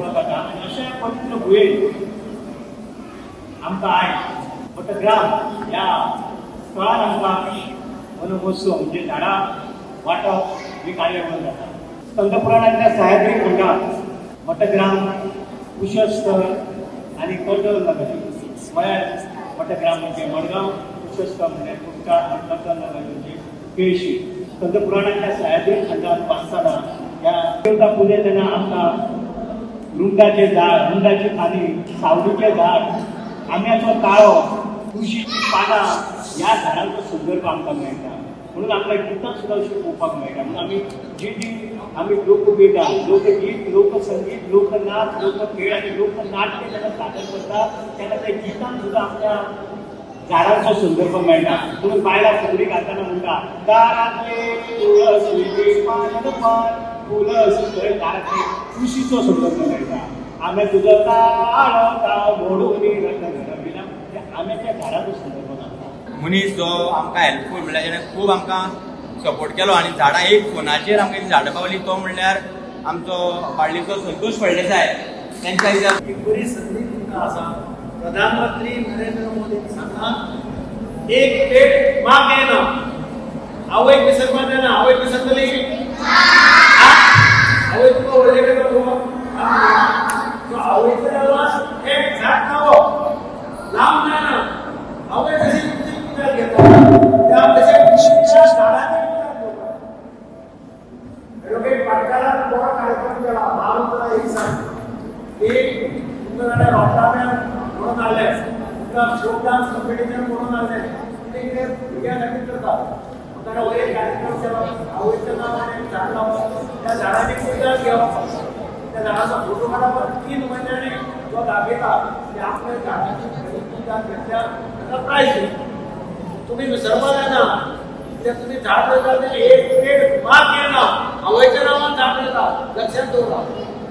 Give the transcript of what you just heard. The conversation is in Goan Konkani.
वळख जाता आनी अशें पवित्र भुंयेन आमकां आयज भटग्राम ह्या स्थळार आमकां वनमहोत्सव म्हणजे झाडां वांटप ही कार्यावळ जाता. स्कंदपुराणांतल्या सह्याद्री खंडात भटग्राम, कुशस्थळ आनी कर्दळ नगरी, म्हळ्यार भटग्राम म्हणजे मडगांव, कुशस्थळ म्हणजे कुमठा आनी कर्दळ नगरी म्हणजे केळशी. स्कंदपुराणांतल्या सह्याद्री खंडात वाचतना ह्या देवता पुजयतना आमकां रुंदाचें झाड, रुंदाची खाली, सावडीचें झाड, आंब्याचो ताळो, तुळशीचीं पानां ह्या झाडांचो संदर्भ आमकां मेळटा. म्हणून आमकां गितां सुद्दां अशीं पळोवपाक मेळटा. म्हणून आमी जी जी आमी लोकवेदां, लोकगीत, लोकसंगीत, लोकनाच, लोकखेळ आनी लोकनाट्य जेन्ना सादर करता तेन्ना त्या गितान सुद्दां आमच्या झाडांचो संदर्भ मेळटा. म्हणून बायलां फुगडी घालतना म्हणटा, दारांतले तुळस पान पान तुळस, थंय दारांतले तुळशीचो संदर्भ मेळटा. आंबे तुजो ताळो ताळो मोडून रटना, आंब्याच्या झाडाचो संदर्भ घालता. मनीस जो आमकां हेल्पफूल म्हणल्यार जेणे खूब आमकां सपोर्ट केलो आनी झाडां एक फोनाचेर आमकां झाडां पावली तो म्हणल्यार आमचो बाळ्ळीचो संतोष फळदेसाय. तेंच्या एक बरी संदी तुमकां आसा. प्रधानमंत्री नरेंद्र मोदीन सांगला, एक पेड माँ के नाम. आवयक विसरपाक जायना. आवयक विसरतली? आवय तुका व्हडले कडेन आवयच्या नांवान एक झाड लावप, लावंक जायना. आवय कशी तुमची पुजा घेता त्या तशें तुमच्या झाडाची पुजा करता. एडवोकेट पाटकारान बरो कार्यक्रम केला. महारुद्रा एक सांग एक तुमकां जाल्यार रोट्टाम्यान म्हणून हाडलें, तुमकां फोक डान्स कॉम्पिटिशन म्हणून हाडलें, कितें कितें भुरग्यां खातीर करता. ताणें हो एक कार्यक्रम केलो. आवयच्या नांवान एक झाड लावप, त्या झाडाची पुजा घेवप, त्या झाडाचो फोटो काडप, 3 म्हयन्यांनी जो दाखयता की आपल्या झाडाची पुजा घेतल्या ताका प्रायज दिता. तुमी विसरपाक जायना. कित्याक तुमी झाड रोयता तें एक पेड माँ के नाम, आवयच्या नांवान झाड रोयता, लक्षात दवरा.